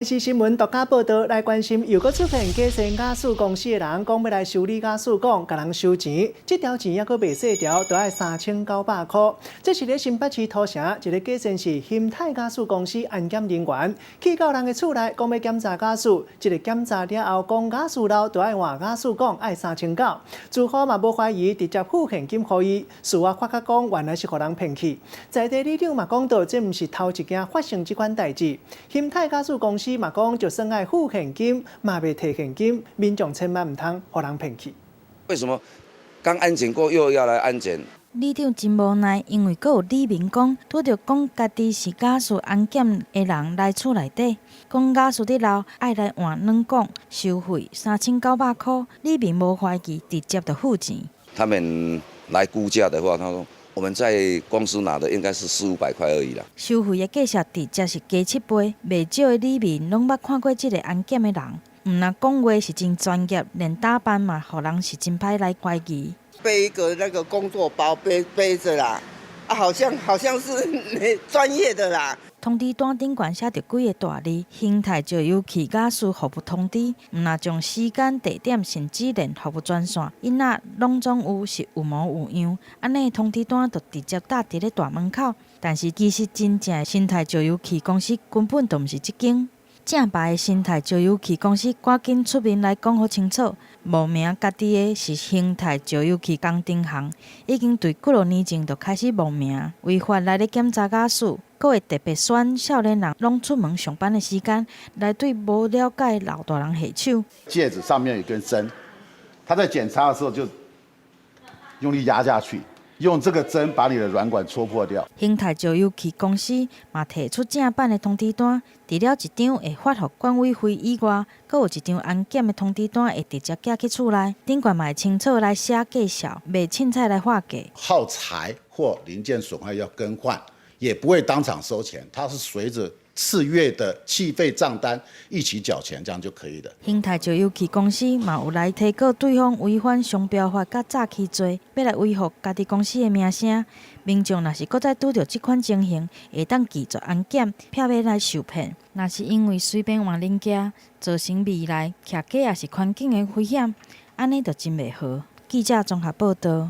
是新聞獨家報導來關心，又閣出現假冒瓦斯公司的人，講欲來修理瓦斯管，共人收錢，這條錢猶閣袂細條，著愛3900箍。這是佇新北市土城一个假稱是興泰瓦斯公司安檢人員，去到人的厝內，講欲檢查瓦斯，這个檢查了後，講瓦斯漏，著愛換瓦斯管，愛三千九。住戶嘛無懷疑，直接付現金予伊。事後發覺講，原來是予人騙去。在地里長嘛講到，這毋是頭一件發生這款代誌。興泰瓦斯公司嘛講，就算愛付現金，嘛袂提現金，民眾千萬毋通予人騙去。為什麼剛安檢過又要來安檢？里長真無奈，因為閣有里民講，拄著講家己是瓦斯安檢的人來厝內底，講瓦斯佇漏，愛來換軟管，收費3900箍。里民無懷疑，直接就付錢。他們來估價的話，他說我們在公司拿的應該是四五百塊而已啦。收費的價數直接是加7倍，袂少的里民攏捌看過這个安檢的人，毋但講話是真專業，連打扮嘛，予人是真歹來懷疑。背一個那個工作包背背著啦，啊，好像是專業的啦。通知單頂懸寫著幾个大字：興泰石油氣瓦斯服務通知。毋但將時間、地點，甚至連服務專線，𪜶仔攏總有是有模有樣。按呢通知單就直接貼佇咧大門口。但是其實真正的興泰石油氣公司根本就毋是這間。正牌的興泰石油氣公司趕緊出面來講予清楚，冒名家己的是興泰石油氣工程行，已經對幾若年前就開始冒名，違法來咧檢查瓦斯，閣會特別選少年人攏出門上班的時間，來對無了解的老大人下手。戒指上面有根針，他在檢查的時候就用力壓下去。用這個針把你的軟管戳破掉。興泰石油氣公司嘛提出正版的通知單，除了一張會發予管委會以外，閣有一張安檢的通知單會直接寄去厝內，頂懸嘛會清楚來寫介紹，袂凊彩來喊價。耗材或零件損壞要更換，也不會當場收錢，它是隨着次月的氣費賬單一起繳錢，這樣就可以了。興泰石油氣公司嘛有來提告對方違反商標法佮詐欺罪，欲來維護家己公司的名聲。民眾若是閣再拄著這款情形，會當拒絕安檢，避免來受騙。若是因為隨便換零件，造成未來徛家抑是環境的危險，按呢就真袂好。記者綜合報導。